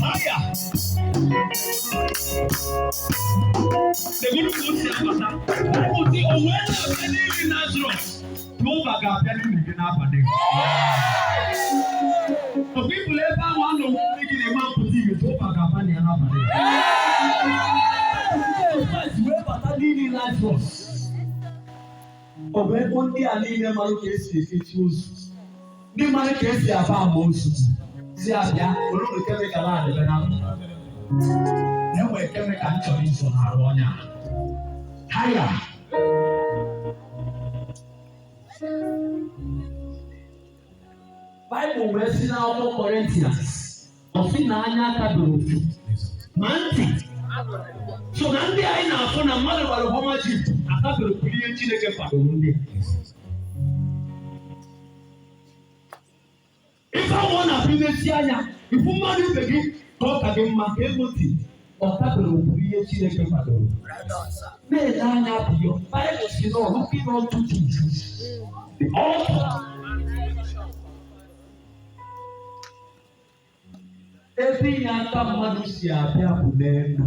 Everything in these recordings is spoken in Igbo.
Haya. Legodu ka o si abata. Ọ bụ o wee na-abịa n'ili Lazarus. Jehova ga-abịa n'ili gị n'abalị. Ọ bụ ibulu ebe ahụ a nọ nwunye gị na-eme mpụta ihe, Jehova ga-aba na ya n'abalị. Jizọs wee bata n'ili Lazarus. Ọ bụ ebe ndị a niile mara ka esi ekechi ozu. Ndị mara ka esi aba ama ozu. Si abịa, were ụlọ chemical a debe n'akụkụ. Na-enwere chemical m chọrọ izo n'arụ onye a. Haya. Baịbụl wee si n'akwụkwọ Kọrịntians, ọ sị na anya aka doro ofu, ma ntị so na ndị anyị na-afụ na mmadụ gbara Hummer Jeep akabere kwuru ihe Chineke kwadoro ndị a. Ife ahụ ọ na-abụ imesi anya ifu mmadụ ibe gị ka ọ ka gị mma ka ego ntị ọ kabere kwuru ihe Chineke kwadoro. Na-ele anya beyond. Baịbụl si na looking unto Jesus, the author. Ebe inye aka mmadụ si abịa bụ n'elu.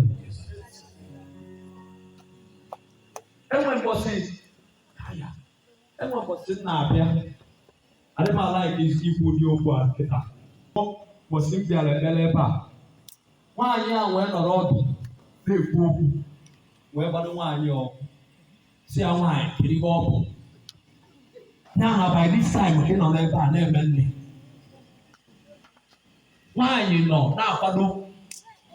Enwe mbọsị aya, enwe mbọsị m na-abịa, adị m a-like ikwu ụdị okwu a kịta. Mbọsị m bịara ekpere ebe a, nwaanyị a wee nọrọ ọdụ na-ekwu okwu, wee gbado nwaanyị ọkụ, si ya, "Nwaanyị, kedu ihe ọ bụ ya na by this time ka ị nọ n'ebe a na-eme nne?" Nwaanyị nọ na-akwado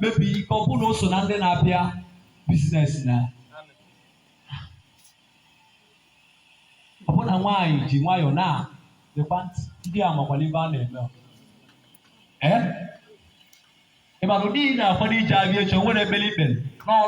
mebi ike, ọ bụrụ na o so na ndị na-abịa business na ọ bụ na nwaanyị ji nwayọọ na lekwa ntị, ndị a makwara ibe a na-eme. Ee, ị mara ụdị ị na-akwado ije abịa echi, o nwere ekpere ikpere n'ọrụ.